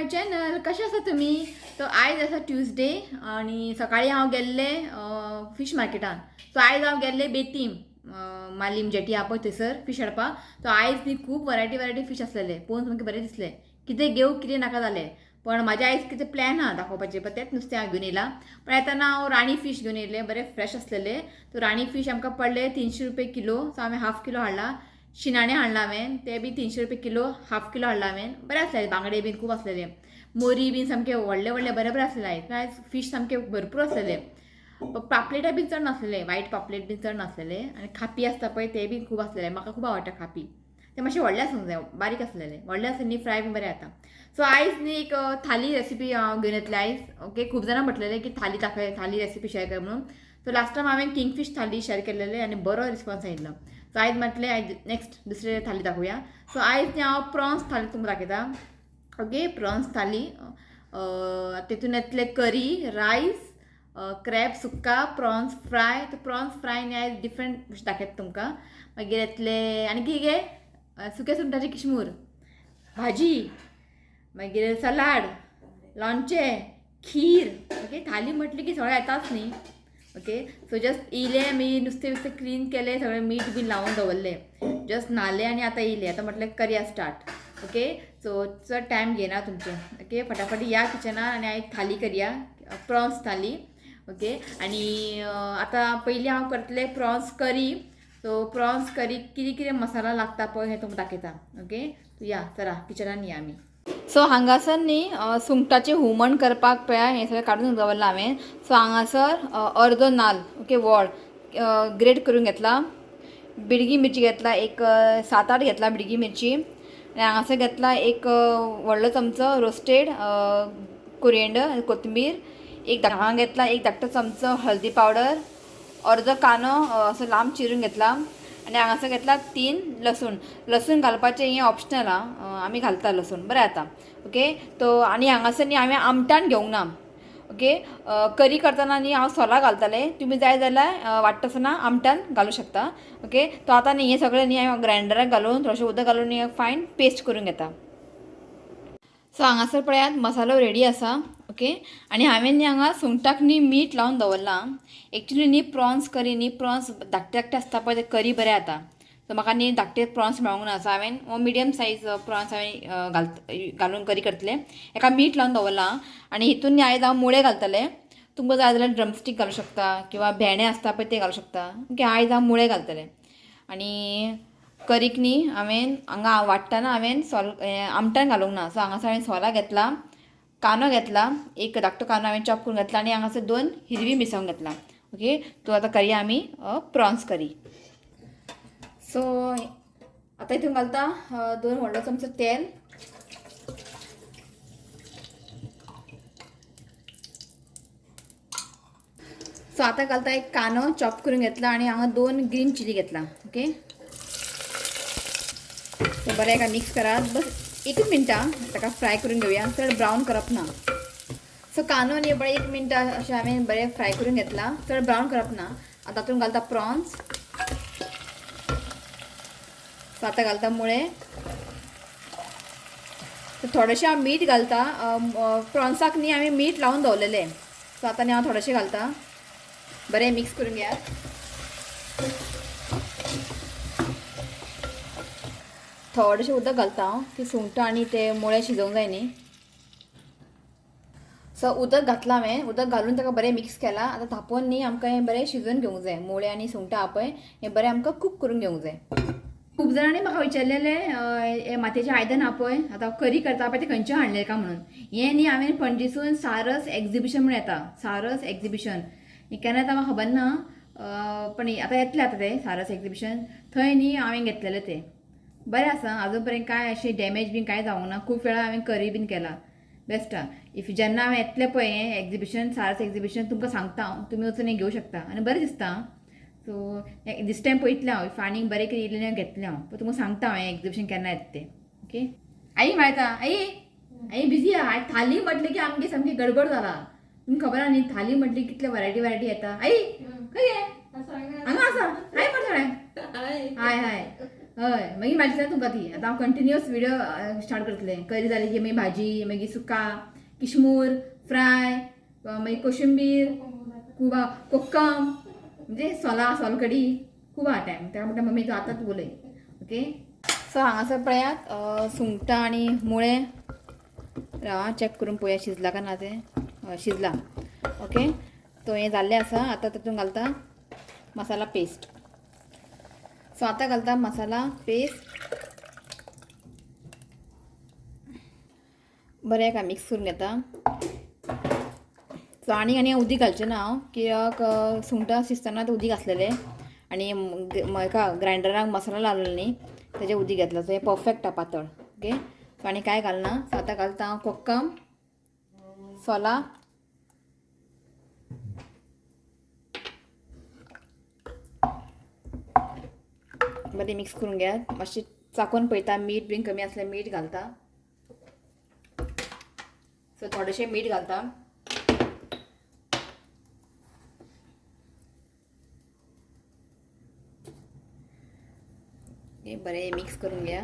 My channel. कशें आसा तुमी? सो आयज आसा ट्यूजडे आनी सकाळी हांव गेल्ले फिश मार्केटान. सो आयज हांव गेल्ले बेतीम मालीम जेटी आहा पळय थंयसर फिश हाडपाक. सो आयज न्ही खूब वरायटी वरायटी फिश आसलेले, पळोवन सामकें बरें दिसलें. कितें घेवं कितें नाका जालें, पण म्हाज्या आयज कितें प्लॅन आहा दाखोवपाचें, पण तेंच नुस्तें हांव घेवन येयलां. पण येताना हांव राणी फिश घेवन येयलें, बरें फ्रेश आसलेले. सो राणी फिश आमकां पडले 300 रुपये किलो. सो हांवें हाफ किलो हाडला. शिनाणे हाडला हांवें, ते बी 300 रुपये किलो, हाफ किलो हाडला हांवें. बरें आसलेले, बांगडे बीन खूब आसलेले, मोरी बीन सामके व्हडले व्हडले बरे बरे आसलेले. आयज आयज फिश सामके भरपूर आसलेले. पापलेटां बीन चड नासलेले, वायट पापलेट बीन चड नासलेले. आनी खापी आसता पळय ते बीन खूब आसलेले. म्हाका खूब आवडटा खापी, ते मातशे व्हडले आसूंक जाय, बारीक आसलेले. व्हडले आसले न्ही फ्राय बीन बरें जाता. सो आयज न्ही एक थाली रेसिपी हांव घेवन येतलें आयज. ओके, खूब जाणां म्हटलेलें की थाली दाखय, थाली रेसिपी शेअर कर म्हणून. सो लास्ट टायम हांवें किंगफीश थाली शेअर केलेले आनी बरो रिस्पॉन्स आयिल्लो. सो आयज म्हटलें आयज नेक्स्ट दुसरे थाली दाखोवया. सो आयज न्ही हांव प्रॉन्स थाली तुमकां दाखयता. ओके, प्रॉन्स थाली तितून येतले करी, रायस, क्रॅब सुक्का, प्रॉन्स फ्राय. तो प्रॉन्स फ्राय न्ही आयज डिफरंट दाखयता तुमकां. मागीर येतले आनी कितें गे, सुक्या सुंगटाची किशमूर भाजी, मागीर सलाड, लोणचें, खीर. ओके, थाली म्हटली की सगळें येताच न्ही. ओके, सो जस्ट इयलें आमी नुस्तें बिस्तें क्लीन केलें, सगळें मीठ बीन लावन दवरलें, जस्ट न्हालें आनी आतां येयलें. आतां म्हटलें करया स्टार्ट. ओके, सो चड टायम घेयना तुमचें. ओके, फटाफट या किचनान आनी आयज थाली करया, प्रॉन्स थाली. ओके, आनी आतां पयलीं हांव करतलें prawns curry. So prawns curry कितें कितें मसाला लागता पळय हें तुमकां दाखयता. ओके, या चला किचनान या आमी. सो हांगासर न्ही सुंगटाचें हुमण करपाक पळया हें सगळें काडून दवरलां हांवें. सो हांगासर अर्दो नाल्ल, ओके, वोळ ग्रेट करून घेतला. बिडगी मिरची घेतला एक 7-8 घेतला बिडगी मिरची. आनी हांगासर घेतला एक व्हडलो चमचो रोस्टेड कोरिएंडर कोथंबीर, एक हांगा घेतला एक धाकटो चमचो हळदी पावडर, अर्दो कांदो असो लांब चिरून घेतला. आनी हांगासर घेतला 3 लसूण. लसूण घालपाचें हें ऑप्शनल आहा, आमी घालता लसूण, बरें जाता. ओके, तो आनी हांगासर न्ही हांवें आमटाण घेवंक ना. ओके, करी करतना न्ही हांव सोलां घालतलें, तुमी जाय जाल्यार वाडटा आसतना आमटान घालूं शकता. ओके, तो आतां न्ही हें सगळें न्ही हांवें ग्रायंडराक घालून थोडेशें उदक घालून न्ही फायन पेस्ट करून घेता. सो हांगासर पळयात मसालो रेडी आसा. ओके, आनी हांवें न्ही हांगा सुंगटाक न्ही मीठ लावन दवरलां. एक्चुली न्ही प्रॉन्स करी न्ही प्रॉन्स धाकटे धाकटे आसता पळय ते करी बरें जाता. सो म्हाका न्ही धाकटे प्रॉन्स मेळोंक ना, सो हांवें मिडियम सायज प्रॉन्स हांवें घालून करी करतलें. हेका मीठ लावन दवरलां. आनी हितून न्ही आयज हांव मुळे घालतलें. तुमकां जाय जाल्यार ड्रमस्टीक घालूं शकता किंवा भेंडे आसता पळय ते घालूं शकता. ओके, आयज हांव मुळे घालतलें. आनी करीक न्ही हांवें हांगा वाडटना हांवें सोल आमटान घालूंक ना. सो हांगासर हांवें सोलां घेतला, कांदो घेतला, एक धाकटो कांदो हांवें चॉप करून घेतला आनी हांगासर 2 हिरवी मिरसांग घेतला. ओके, तो आतां करया आमी प्रॉन्स करी. सो आतां हितून घालता 2 व्हडलो चमचो तेल. सो आतां घालता एक कांदो चॉप करून घेतला आनी हांगा 2 ग्रीन चिली घेतला. ओके, सो बरें एका मिक्स करात, बस एकच मिनटां ताका फ्राय करून घेवया, चड ब्रावन करप ना. सो कांदो न्ही बरें 1 मिनटां अशें हांवें बरें फ्राय करून घेतला, चड ब्रावन करप ना. आतां तातूंत घालता प्रॉन्स. सो आतां घालता मुळे. थोडेशें हांव मीठ घालता. प्रॉन्साक न्ही हांवें मीठ लावन दवरलेलें. सो आतां न्ही हांव थोडेशें घालता. बरें मिक्स करून घेयात. थोडेशें उदक घालता हांव, ती सुंगटां आनी ते मुळे शिजोवंक जाय न्ही. सो उदक घातलां हांवें, उदक घालून ताका बरें मिक्स केलां. आतां तापोवन न्ही आमकां हें बरें शिजोवन घेवंक जाय. मुळे आनी सुंगटां आहा पळय हें बरें आमकां कूक करून घेवंक जाय. खूब जाणांनी म्हाका विचारलेलें हें मातयेचें आयदन आहा पळय आतां करी करता पळय तें खंयचें हाडलें काय म्हणून. हें न्ही हांवें पणजेसून सारस एग्जिबिशन म्हूण येता, सारस एग्जिबिशन हें केन्ना येता म्हाका खबर ना, पण आतां येतलें आतां तें सारस एग्जिबिशन, थंय न्ही हांवें घेतलेलें तें. बरें आसा, आजून पर्यंत कांय अशें डॅमेज बीन कांय जावंक ना. खूब वेळा हांवें करी बीन केला, बेस्ट आहा. If जेन्ना हांवें येतलें पळय हें एग्जिबिशन, सारस एग्जिबिशन, तुमकां सांगता हांव, तुमी वचून हें घेवं शकता आनी बरें दिसता. सो दीस टायम पळयतलें हांव, if आनीक बरें कितें येयलें घेतलें हांव, पण तुमकां सांगता हांव हें एग्जिबिशन केन्ना येता तें. ओके, आई मेळटा. आई आई बिजी आहा. आयज थाली म्हटलें की आमगे सामकी गडबड जाला. तुमकां खबर आहा न्ही थाली म्हटली कितले वरायटी वरायटी येता. आई खंय गे? हांगा आसा. हाय म्हण सगळ्यांक. हाय हाय. हय मागीर भाजी जाता तुमकां ती. आतां हांव कंटिन्युअस व्हिडियो स्टार्ट करतलें. करी जाली की मागीर भाजी, मागीर सुका किशमूर फ्राय, मागीर कोशिंबीर खूब आहा, कोक्कम म्हणजे सोला सोलकडी खूब आहा टायम. ताका म्हणटा मम्मी तूं आतांच उलय. ओके सो हांगासर पळयात सुंगटां आनी मुळे. राव चॅक करून पळोवया शिजला काय ना तें. हय शिजला. ओके तो हें जाल्लें आसा. आतां तातूंत घालता मसाला पेस्ट. सो आतां घालता मसाला पेस्ट. बरें एका मिक्स करून घेता. सो आनी आनी उदीक घालचें ना हांव, कित्याक सुंगटां शिजतना तें उदीक आसलेलें आनी हेका ग्रायंडराक मसालो लावलेलो न्ही तेजें उदीक घेतलां. सो हें परफेक्ट आहा पातळ. ओके सो आनी कांय घालना. सो आतां घालता हांव कोक्कम, सोला, बरें मिक्स करून घेयात. मातशें चाकून पळयता मीठ बीन कमी आसल्यार मीठ घालता. सो थोडेशें मीठ घालता. हे बरें मिक्स करून घ्या.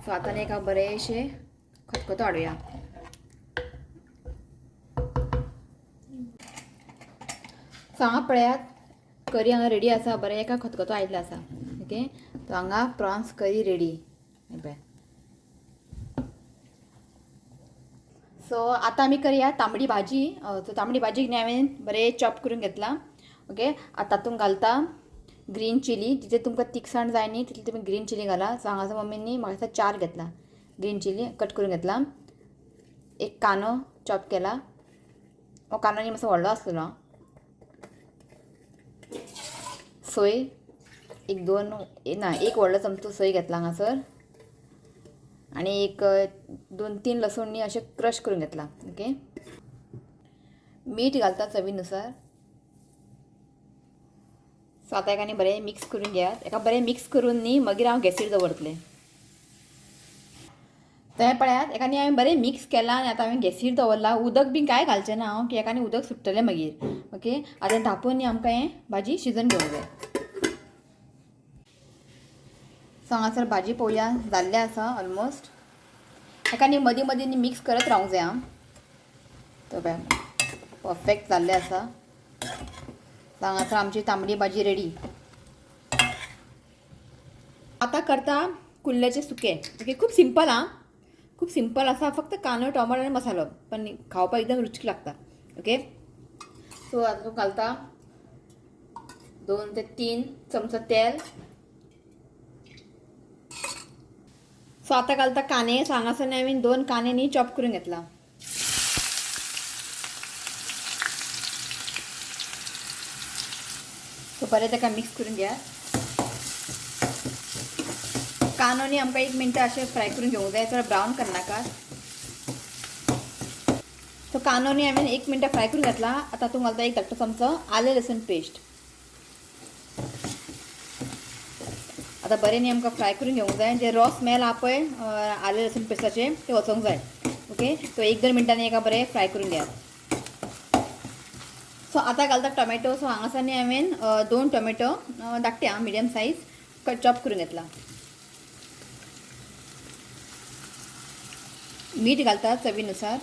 सो आतां न्ही एका बरेंशें खतखतो हाडुया. सो हांगा पळयात करी हांगा रेडी आसा. बरें एका खतखतो आयिल्लो आसा. ओके सो हांगा प्रॉन्स करी रेडी. पळय. सो आतां आमी करया तांबडी भाजी. सो तांबडी भाजी न्ही हांवें बरें चॉप करून घेतला. ओके आतां तातूंत घालता ग्रीन चिली. जितले तुमकां तिखसाण जाय न्ही तितली तुमी ग्रीन चिली घाला. सो हांगासर मम्मीन न्ही म्हाका दिसता 4 घेतला ग्रीन चिली कट करून घेतला. एक कांदो चॉप केला. हो कांदो न्ही मातसो व्हडलो आसलेलो. सोय एक दोन ना एक व्हडलो चमचो सोय घेतला हांगासर आनी एक 2-3 लसूण न्ही अशें क्रश करून घेतला. ओके मीठ घालता चवीनुसार. सो आतां एका न्ही बरें मिक्स करून घेयात. एका बरें मिक्स करून न्ही मागीर हांव गॅसीर दवरतलें. तें पळयात एका न्ही हांवें बरें मिक्स केलां आनी आतां हांवें गॅसीर दवरलां. उदक बीन कांय घालचें ना हांव, की एका न्ही उदक सुट्टलें मागीर. ओके आतां धांपून न्ही आमकां हें भाजी शिजोवन घेवंक जाय. सो हांगासर भाजी पळोवया जाल्लें आसा ऑलमोस्ट. एका न्ही मदीं मदीं न्ही मिक्स करत रावंक जाय. आं तो पळय परफेक्ट जाल्लें आसा. हांगासर आमची तांबडी भाजी रेडी. आतां करता कुल्ल्याचें सुकें. ओके खूब सिंपल आं, खूब सिंपल आसा. फक्त कांदो टोमाटो आनी मसालो, पण खावपाक एकदम रुचीक लागता. ओके सो आतां तूं घालता 2 ते 3 चमचो तेल. सो आतां घालता कांदे. सो हांगासर न्ही हांवें 2 कांदे न्ही चॉप करून घेतला. सो बरें ताका मिक्स करून घेया. कांदो न्ही आमकां 1 मिनटां अशें फ्राय करून घेवंक जाय, चड ब्रावन करनाका. सो कांदो न्ही हांवें 1 मिनटां फ्राय करून घेतला. आतां तातूंत घालता 1 धाकटो चमचो आलें लसूण पेस्ट. आतां बरें न्ही आमकां फ्राय करून घेवंक जाय. जे रॉ स्मेल आहा पळय आलें लसूण पेस्टाचें तें वचोंक जाय. ओके सो 1-2 मिनटांनी एका बरें फ्राय करून घेयात. सो आतां घालता टोमॅटो. सो हांगासर न्ही हांवें 2 टोमॅटो धाकटे आं मिडियम सायज चॉप करून घेतला. मीठ घालता चवीनुसार.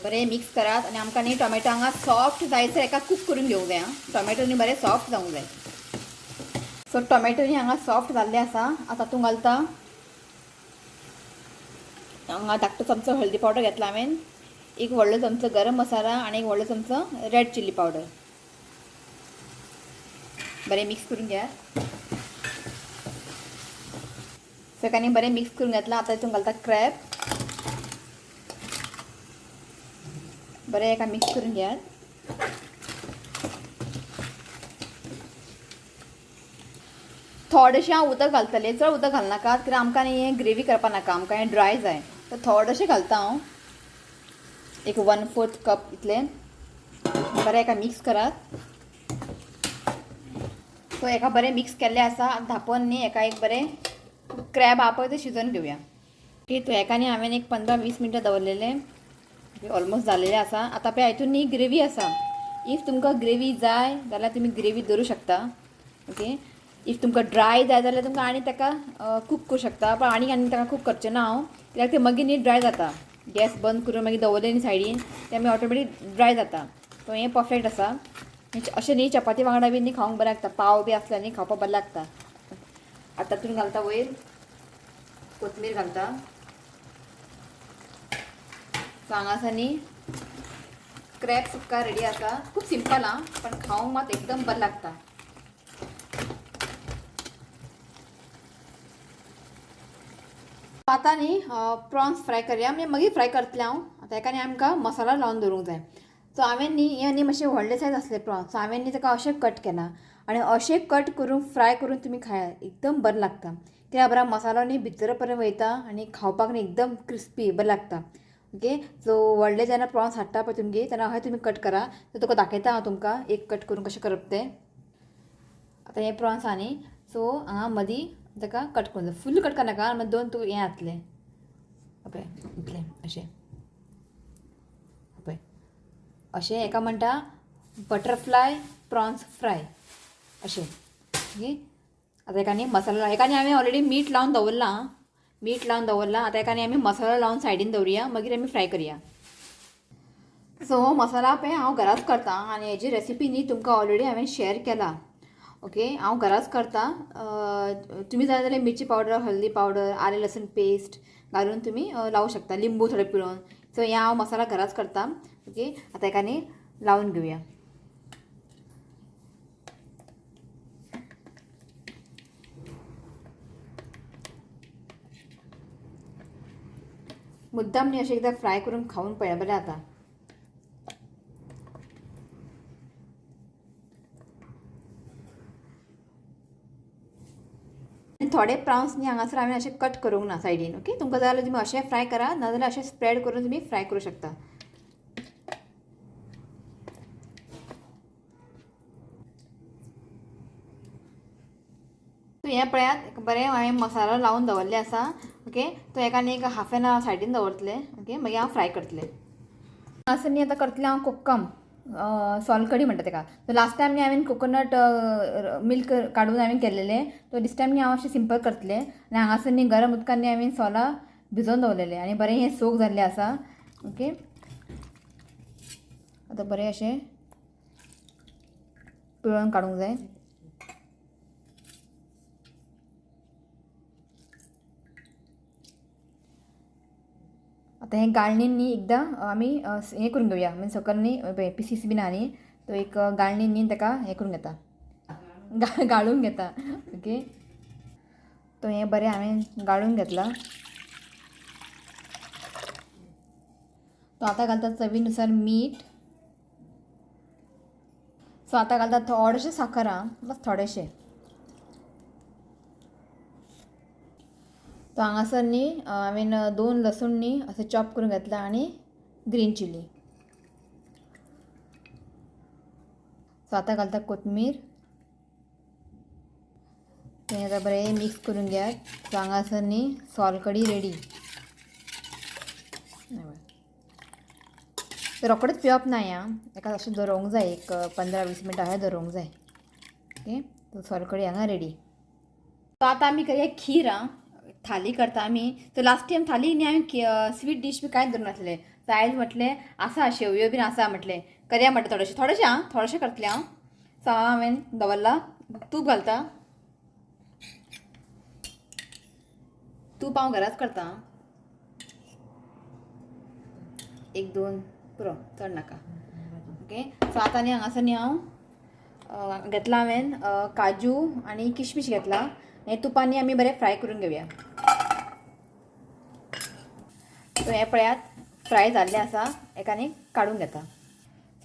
बरें मिक्स करात आनी आमकां न्ही टोमॅटो हांगा सॉफ्ट जायसर एका कूक करून घेवंक जाय. आं टोमॅटो न्ही बरें सॉफ्ट जावंक जाय. सो टोमॅटो न्ही हांगा सॉफ्ट जाल्ले आसा. आतां तातूंत घालता हांगा धाकटो चमचो हळदी पावडर घेतला हांवें, 1 व्हडलो चमचो गरम मसाला आनी 1 व्हडलो चमचो रेड चिली पावडर. बरें मिक्स करून घेयात. सगळ्यांनी बरें मिक्स करून घेतलां. आतां हितून घालता क्रॅब. बरें एका मिक्स करून घेयात. थोडेशें हांव उदक घालतलें, चड उदक घालनाका कित्याक आमकां न्ही हें ग्रेवी करपाक नाका, आमकां हें ड्राय जाय. तर थोडेशें घालता हांव, एक 1/4 कप इतलें. बरें एका मिक्स करात. सो एका बरें मिक्स केल्लें आसा. धांपून न्ही एका एक बरें क्रॅब आहा पळय तें शिजोवन घेवया. ओके तो एका न्ही हांवें एक 15-20 मिनटां दवरलेलें, ऑलमोस्ट जालेलें आसा. आतां पळय हितून न्ही ग्रेवी आसा. If तुमकां ग्रेवी जाय जाल्यार तुमी ग्रेवी दवरूं शकता. ओके If तुमकां ड्राय जाय जाल्यार तुमकां आनी ताका कूक करूं शकता, पण आनी आनी ताका कूक करचें ना हांव, कित्याक ते मागीर न्ही ड्राय जाता. गॅस बंद करून मागीर दवरलें न्ही सायडीन, ते मागीर ऑटोमॅटीक ड्राय जाता. सो हें परफेक्ट आसा. अशें न्ही चपाती वांगडा बी न्ही खावंक बरें लागता, पाव बी आसल्यार न्ही खावपाक बरें लागता. आतां तातूंत घालता वयर कोथमीर घालता. सो हांगासर न्ही क्रॅब सुक्का रेडी आसा. खूब सिंपल आं, पण खावंक मात एकदम बरें लागता. आतां न्ही प्रॉन्स फ्राय करया, म्हणजे मागीर फ्राय करतलें हांव. आतां हेका न्ही आमकां मसालो लावन दवरूंक जाय. सो हांवें न्ही हें न्ही मातशें व्हडलें सायज आसलें प्रॉन्स, सो हांवें न्ही ताका अशें कट केलां आनी अशें कट करून फ्राय करून तुमी खायात, एकदम बरें लागता. कित्याक बरा मसालो न्ही भितर पर्यंत वयता आनी खावपाक न्ही एकदम क्रिस्पी बरें लागता. ओके, सो व्हडले जेन्ना प्रॉन्स हाडटा पळय तुमगेर तेन्ना अशें तुमी कट करा. सो तुका दाखयता हांव तुमकां एक कट करून कशें करप तें. आतां हें प्रॉन्स आहा न्ही, सो हांगा मदीं ताका कट करून फूल कट करनाका, मागीर दोन तूं हें जातलें पळय इतलें अशें पळय अशें हेका म्हणटा बटरफ्लाय प्रॉन्स फ्राय अशें. ओके, आतां हेका न्ही मसालो, हेका न्ही हांवें ऑलरेडी मीठ लावन दवरलां, मीठ लावन दवरलां. आतां हेका न्ही आमी मसालो लावन सायडीन दवरुया, मागीर आमी फ्राय करया. सो हो मसाला पळय हांव घराच करता आनी हेजी रेसिपी न्ही तुमकां ऑलरेडी हांवें शेअर केला. ओके, हांव घराच करता. तुमी जाय जाल्यार मिरची पावडर, हळदी पावडर, आलें लसूण पेस्ट घालून तुमी लावूं शकता, लिंबू थोडे पिळून. सो हें हांव मसाला घराच करता. ओके, आतां हेका न्ही लावन घेवया. मुद्दाम न्ही अशें एकदां फ्राय करून खावन पळया बरें जाता. थोडे प्रावन्स न्ही हांगासर हांवें अशें कट करूंक ना सायडीन. ओके, तुमकां जाय जाल्यार तुमी अशें फ्राय करा, नाजाल्यार अशें स्प्रेड करून तुमी फ्राय करूं शकता. हें पळयात बरें हांवें मसालो लावन दवरले आसा. ओके, तो हेका न्ही एक हाफ एन आवर सायडीन दवरतलें. ओके, मागीर हांव फ्राय करतलें. हांगासर न्ही आतां करतलें हांव कोक्कम सोलकडी म्हणटा तेका. सो लास्ट टायम न्ही हांवें कोकोनट मिल्क काडून हांवें केल्लेलें, सो दीस टायम न्ही हांव अशें सिंपल करतलें. आनी हांगासर न्ही गरम उदकान न्ही हांवें सोलां भिजोवन दवरलेलें आनी बरें हें सोक जाल्लें आसा. ओके, आतां बरें अशें पिळून काडूंक जाय. आतां हें गाळणीन न्ही एकदां आमी हें करून घेवया, म्हणजे सकयल न्ही पिसीस बीन आहा न्ही, तो एक गाळणीन न्ही ताका हें करून घेता, गाळून घेता. ओके, तो हें बरें हांवें गाळून घेतलां. तो आतां घालता चवीनुसार मीठ. सो आतां घालता थोडेशें साखर आं, बस थोडेशें. तो हांगासर न्ही हांवें 2 लसूण न्ही अशें चॉप करून घेतला आनी ग्रीन चिली. सो आतां घालता कोथमीर. तें आतां बरें मिक्स करून घेयात. सो हांगासर न्ही सोलकडी रेडी. ते रोखडेच पिवप ना आं, एका अशें दवरूंक जाय, एक 15-20 मिनटां अशें दवरूंक जाय. ओके, तो सोलकडी हांगा रेडी. सो आतां आमी करया खीर आं, थाली करता आमी. सो लास्ट टायम थाली न्ही हांवें स्वीट डीश बी कांयच दवरूं नासलें. सो आयज म्हटलें आसा शेवयो बीन आसा म्हटलें करया म्हटलें, थोडेशें थोडेशें आं, थोडेशें करतलें हांव. सो हांवें दवरलां, तूप घालता. तूप हांव घराच करता, 1-2 पुरो, चड नाका. ओके, सो आतां न्ही हांगासर न्ही हांव घेतला हांवें काजू आनी किशमिश घेतला. हें तुपान न्ही आमी बरें फ्राय करून घेवया. सो हें पळयात फ्राय जाल्लें आसा, हेका न्ही काडून घेता.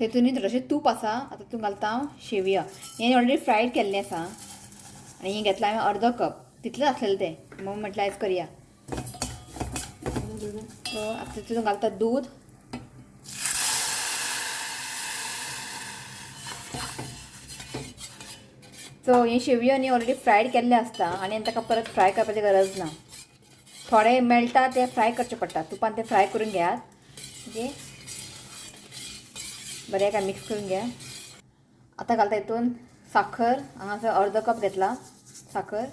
तितून न्ही थोडेशें तूप आसा, आतां तितून घालता हांव शेवया. हें ऑलरेडी फ्रायड केल्लें आसा आनी हें घेतलां हांवें अर्दो कप, तितलें आसलेलें तें, मम्मी म्हटलें आयज करया. सो आतां तितून घालता दूद. सो ही शेवयो न्ही ऑलरेडी फ्रायड केल्ले आसता आनी ताका परत फ्राय करपाची गरज ना. थोडे मेळटा ते फ्राय करचे पडटा, तुपान ते फ्राय करून घेयात. ओके, बरें काय मिक्स करून घ्या. आतां घालता हितून साखर, हांगासर अर्दो कप घेतला. साखर.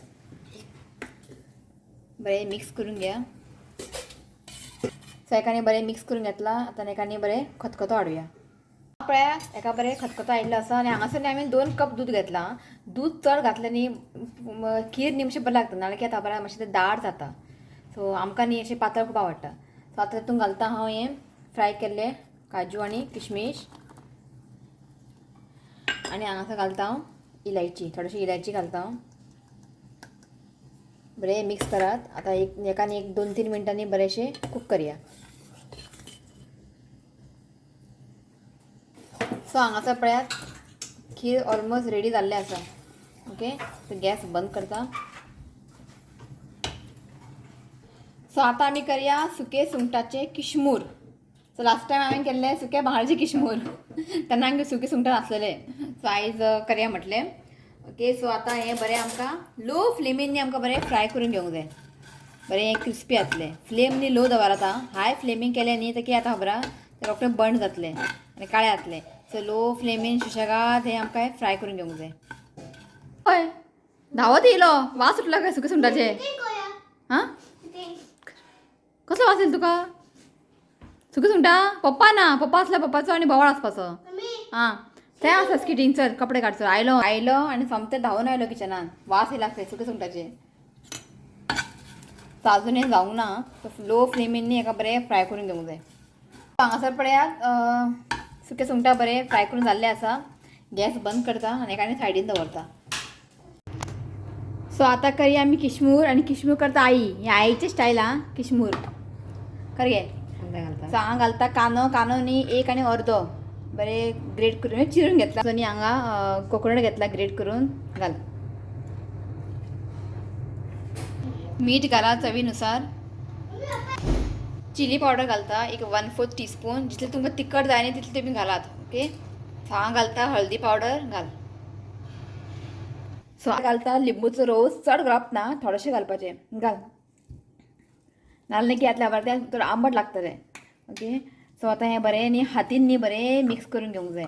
बरें मिक्स करून घ्या. सो एकाने बरें मिक्स करून घेतला. आतां एकाने बरें खतखतो हाडुया. पळया एका बरें खतखतो आयिल्लो आसा. आनी हांगासर न्ही हांवें 2 कप दूद घेतलां. दूद चड घातलें न्ही खीर न्ही मातशें बरें लागता, नाल्यार कितें जाता बरें मातशें तें दाट जाता. सो आमकां न्ही अशें पातळ खूब आवडटा. सो आतां तितून घालता हांव हें फ्राय केल्लें काजू आनी किशमीश. आनी हांगासर घालता हांव इलायची, थोडीशी इलायची घालता हांव. बरें मिक्स करात. आतां एक एकान एक 2-3 मिनटांनी बरेंशें कूक करया. सो हांगासर पळयात खीर ऑलमोस्ट रेडी जाल्लें आसा. ओके, सो गॅस बंद करता. सो आतां आमी करया सुके सुंगटाचें किशमूर. सो लास्ट टायम हांवें केल्लें सुक्या बांगड्याचें किशमूर, तेन्ना आमगे सुके सुंगटां नासलेले. सो आयज करया म्हटलें. ओके, सो आतां हें बरें आमकां लो फ्लेमीन न्ही आमकां बरें फ्राय करून घेवंक जाय. बरें हें क्रिस्पी जातलें. फ्लेम न्ही लो दवरात आं. हाय फ्लेमीन केलें न्ही तर कितें जाता खबर आहा, तें रोखडें बर्न जातलें आनी काळें जातलें. सो लो फ्लेमीन सुशेगाद हें आमकां फ्राय करून घेवंक जाय. हय, धांवत येयलो वास सुटला काय सुके सुंगटाचे? हां, कसलो वास येयलो तुका? सुके सुंगटां? पप्पा ना, पप्पा आसल्या पप्पाचो आनी बोवाळ आसपाचो. आं, थंय आसा स्किटींग. चल कपडे काडचो. आयलो आयलो आनी सोमतें धांवून आयलो किचनान. वास येयला खंय सुके सुंगटाचे. सो आजून हें जावंक ना. सो लो फ्लेमीन न्ही हेका बरें फ्राय करून घेवंक जाय. हांगासर पळयात सुके सुंगटां बरें फ्राय करून जाल्लें आसा. गॅस बंद करता आनी एका सायडीन दवरता. सो आतां करया आमी किशमूर. आनी किशमूर करता आई, हे आईचे स्टायल आं किशमूर कर गे. सो हांगा घालता कांदो. कांदो न्ही 1 आनी अर्दो बरें ग्रेट करून चिरून घेतला. सो न्ही हांगा कोकोनट घेतला ग्रेट करून घाल. मीठ घाला चवीनुसार. चिली पावडर घालता एक 1/4 टीस्पून. जितलें तुमकां तिखट जाय न्ही तितलें तुमी घालात. ओके, सो हांगा घालता हळदी पावडर घाल. सो घालता लिंबूचो रोस, चड घालप ना, थोडेशें घालपाचें घाल. नाल्यार कितें जातलें खबर, तें थोडें आंबट लागतलें. ओके, सो आतां हें बरें न्ही हातीन न्ही बरें मिक्स करून घेवंक जाय.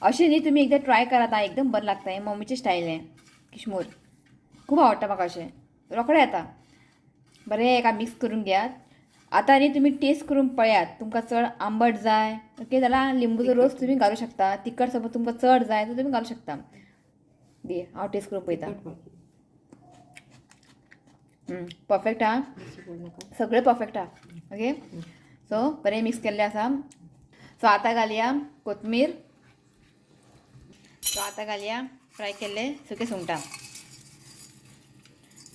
अशें न्ही तुमी एकदां ट्राय करात आं, एकदम बरें लागता. हें मम्मीचें स्टायल हें किशमूर खूब आवडटा म्हाका. अशें रोखडें येता. बरें एका मिक्स करून घेयात. आतां न्ही तुमी टेस्ट करून पळयात, तुमकां चड आंबट जाय ओके जाल्यार लिंबूचो रोस तुमी घालूं शकता. तिखट समज तुमकां चड जाय तर तुमी घालूं शकता. दी हांव टेस्ट करून पळयता. परफेक्ट आं, सगळें परफेक्ट आं. ओके, सो बरें मिक्स केल्लें आसा. सो आतां घालया कोथमीर. सो आतां घालया फ्राय केल्ले सुके सुंगटां.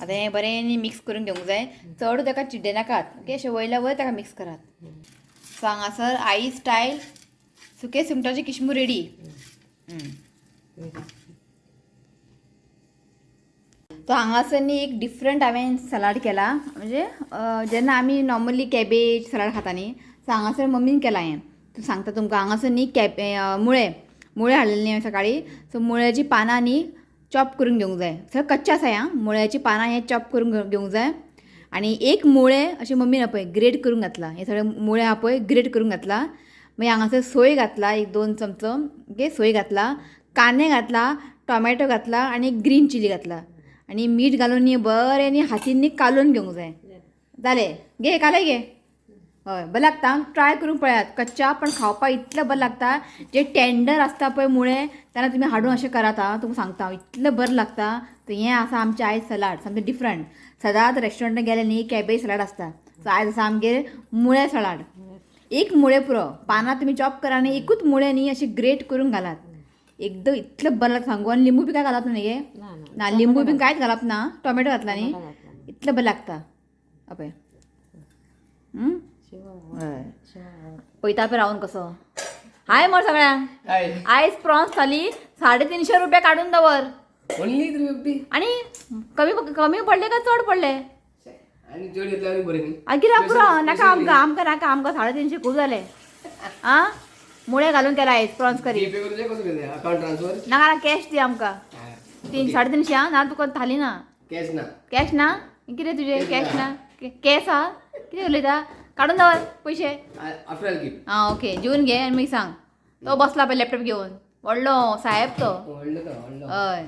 आतां हें बरें न्ही मिक्स करून घेवंक जाय. चड ताका चिड्डे नाकात. ओके, अशें वयल्या वयर ताका मिक्स करात. सो हांगासर आई स्टायल सुके सुंगटाची किशमूर रेडी. तो हांगासर न्ही एक डिफरंट हांवें सलाड केला. म्हणजे जेन्ना आमी नॉर्मली कॅबेज सलाड खाता न्ही, सो हांगासर मम्मीन केला हें. तूं सांगता तुमकां. हांगासर न्ही मुळे मुळे हाडलेले न्ही हांवें सकाळी. सो मुळ्याची पानां न्ही चॉप करून घेवंक जाय. सगळें कच्चें आसा आं. मुळ्याची पानां हें चॉप करून घेवंक जाय. आनी एक मुळे अशें मम्मीन पळय ग्रेट करून घातला. हें सगळें मुळे आहा पळय ग्रेट करून घातला. मागीर हांगासर सोय घातला 1-2 चमचो. ओके, सोय घातला, कांदे घातला, टोमॅटो घातला आनी ग्रीन चिली घातला. आनी मीठ घालून न्ही बरें न्ही हातीन न्ही कालोवन घेवंक जाय. जालें, घे कालय घे. हय, बरें लागता. ट्राय करून पळयात. कच्चा पण खावपाक इतलें बरें लागता. जे टेंडर आसता पळय मुळे, तेन्ना तुमी हाडून अशें करात आं, तुमकां सांगता हांव, इतलें बरें लागता. तर हें आसा आमचें आयज सलाड, सामकें डिफरंट. सदांच रेस्टॉरंटान गेलें न्ही कॅबेज सलाड आसता. सो आयज आसा आमगेर मुळे सलाड. एक मुळे पुरो, पानां तुमी चॉप करा आनी एकूच मुळे न्ही अशें ग्रेट करून घालात. एकदम इतलें बरें लागता सांगू. आनी लिंबू बी काय घालप ना न्ही गे? ना, लिंबू बी कांयच घालप ना, टोमॅटो घातला न्ही, इतलें बरें लागता. पळय हय, पळयता पळय रावन कसो. हाय मर सगळ्यांक. आयज प्रॉन्स थाली 350 रुपया काडून दवर. ओन्ली 350. आणि कमी कमी पडले का चड पडले? आणि चड घेतल्यावर बरें न्ही. आ कित्याक पुरो नाका आमकां, आमकां नाका, आमकां 350 खूब जाले. आं, मुळे घालून केला आयज प्रॉन्स करी. जीपे करूं कसं केलें? अकाउंट ट्रान्सफर नाका ना, कॅश दी आमकां. 300-350 आं, ना तुका थाली ना. कॅश ना. कॅश ना? कितें तुजें कॅश ना? कॅश आहा? कितें उलयता? काडून दवर पयशे. आफ्टर आयल गिव. आं ओके, जेवन घे आनी मागीर सांग. तो बसला पळय लॅपटॉप घेवन, व्हडलो साहेब तो. व्हडलो तो व्हडलो. हय.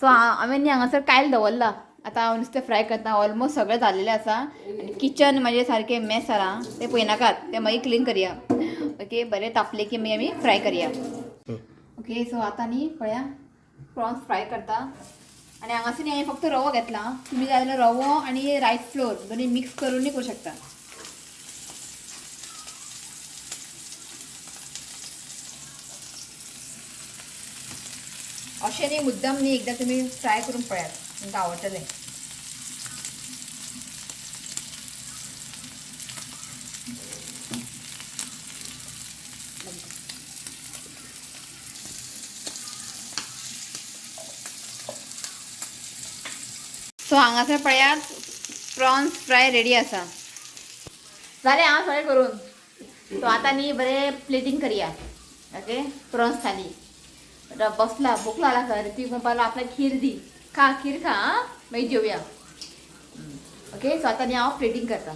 सो हांवें न्ही हांगासर कायल दवरला. आतां हांव नुस्तें फ्राय करता. ऑलमोस्ट सगळें जाल्लेलें आसा. आनी किचन म्हाजें सारकें मेस जाला, तें पळयनाकात, तें मागीर क्लीन करया. ओके, बरें तापलें की मागीर आमी फ्राय करया. ओके, सो आतां न्ही पळया प्रॉन्स फ्राय करता. आनी हांगासर न्ही हांवें फक्त रवो घेतला. तुमी जाय जाल्यार रवो आनी रायस फ्लोर दोनी मिक्स करूनय करूं शकता. अशें न्ही मुद्दम न्ही एकदां तुमी ट्राय करून पळयात, तुमकां आवडटलें. सो हांगासर पळयात प्रॉन्स फ्राय रेडी आसा. जालें हांव सगळें करून. सो आतां न्ही बरें प्लेटींग करया. ओके, प्रॉन्स थाली. आतां बसला, भूक लागला खंय. ऋत्विक म्हणपाक लागलो आपल्याक खीर दी, खा खीर खा आं, मागीर जेवया. ओके, सो आतां न्ही हांव प्लेटींग करता.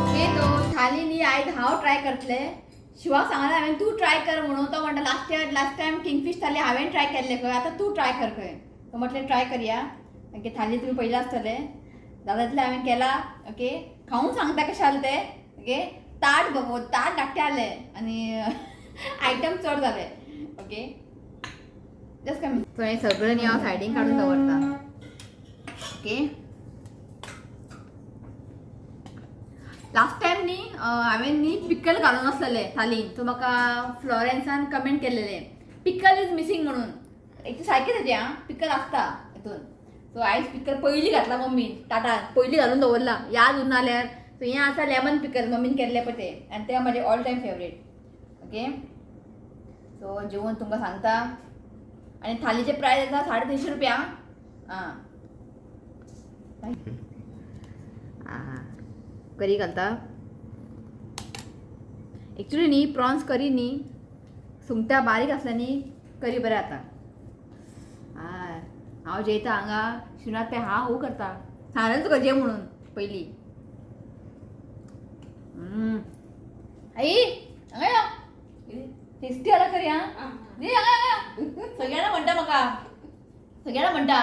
ओके, तो थाली न्ही आयज हांव ट्राय करतलें. शिवाक सांगलें हांवें तूं ट्राय कर म्हणून. तो म्हणटा last year last time kingfish thali हांवें ट्राय केल्लें खंय, आतां तूं ट्राय कर खंय. तो म्हटलें ट्राय करया. ओके, थाली तुमी पळयलां आसतलें, जाता तितलें हांवें केला. ओके, खावून सांगता कशें जालें तें. ओके, ताट ताट धाकटें जालें आनी आयटम चड जाले. ओके, जस्ट कमी. सो हें सगळें न्ही हांव सायडीन काडून दवरता. ओके, लास्ट टायम न्ही हांवें न्ही पिकल घालून आसलेलें थालीन. सो म्हाका फ्लॉरेन्सान कमेंट केल्लेलें पिकल is missing म्हणून. एक्चुली सारकें तेजें आं, पिकल आसता हितून. सो आयज पिकल पयलीं घातला मम्मीन, ताटान पयलीं घालून दवरला याद उरना जाल्यार. सो हें आसा लेमन पिकल, मम्मीन केल्लें पळय तें, आनी तें म्हाजें all time favourite. Okay, so जेवण तुमकां सांगता. आनी थालीचें प्रायस आसा 350 रुपया. आं, आं, करी घालता. एक्चुली न्ही प्रॉन्स करी न्ही सुंगटां बारीक आसल्या न्ही करी बरें जाता. हय, हांव जेयता हांगा शिवनाथ तें हांव हू करता, सांगलें तुका जेव म्हणून पयलीं. आई हांगा यो, टेस्टी जाला करी. आं न्ही हांगा हांगा सगळ्यांना म्हणटा, म्हाका सगळ्यांना म्हणटा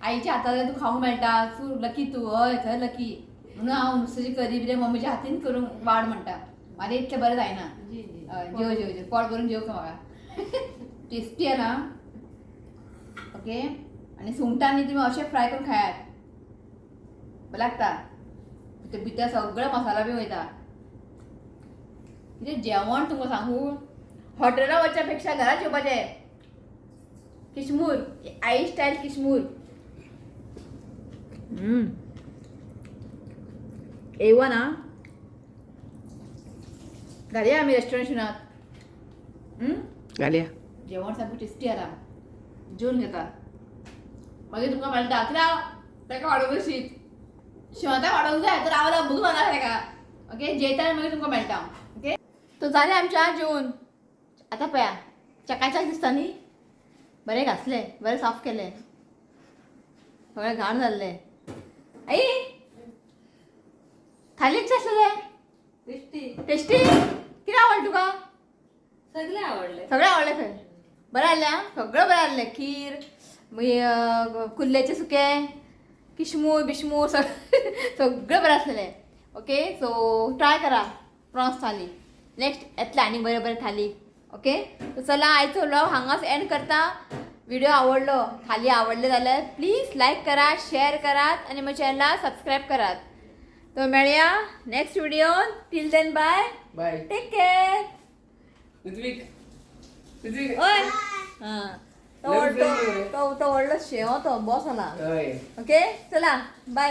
आईच्या हातान तूं खावंक मेळटा, तूं लकी, तूं हय थंय लकी म्हणून. हांव नुस्त्याची करी बी मम्मीच्या हातीन करूंक वाड म्हणटा, म्हाजें इतलें बरें जायना. हय, जेव जेव जेव, पोट भरून जेव का म्हाका. टेस्टी आसा. ओके, आनी सुंगटां न्ही तुमी अशें फ्राय करून खायात, बरें लागता. भितर भितर सगळो मसाला बी वयता. कितें जेवण तुमकां सांगू, हॉटेलां वचच्या पेक्षा घरात जेवपाचें. किशमूर आई स्टायल किशमूर. A1. आं, घालया आमी रेस्टॉरंट शिवनाथ. घालया. जेवण सामकें टेस्टी आसा, जेवन घेता मागीर तुमकां मेळटा. कित्याक ताका वाडोवंक शीत शिवनाथाक वाडोवंक जाय तर रावला भूक लागला ताका. ओके, जेयता मागीर तुमकां मेळटा. ओके, तो जालें आमचें जेवण. आतां पळया चकाचक दिसता न्ही, बरें घासलें, बरें साफ केलें, सगळें घाण जाल्लें. आई थाली कशें आसलें? टेस्टी. टेस्टी. कितें आवडलें तुका? सगळे आवडले. सगळें आवडलें खंय, बरें आसलें आं, सगळें बरें आसलें. खीर मागीर कुल्ल्याचें सुकें, किशमूर बिशमूर, सगळें बरें आसलेलें. ओके, सो ट्राय करा प्रॉन्स थाली. नेक्स्ट येतलें आनी बरें बरें थाली. ओके, सो चला आयचो व्लॉग हांगाच एंड करता. व्हिडिओ आवडलो थाली आवडले जाल्यार प्लीज लायक करात, शेअर करात आनी म्हज्या चॅनला सबस्क्रायब करात. तो मेळया next video. Till then bye, bye, take care. Ritvik, Ritvik. ओय हां, तो नवीन friend तो तो व्हडलो शेव तो बॉस आला. हय. ओके, चला बाय.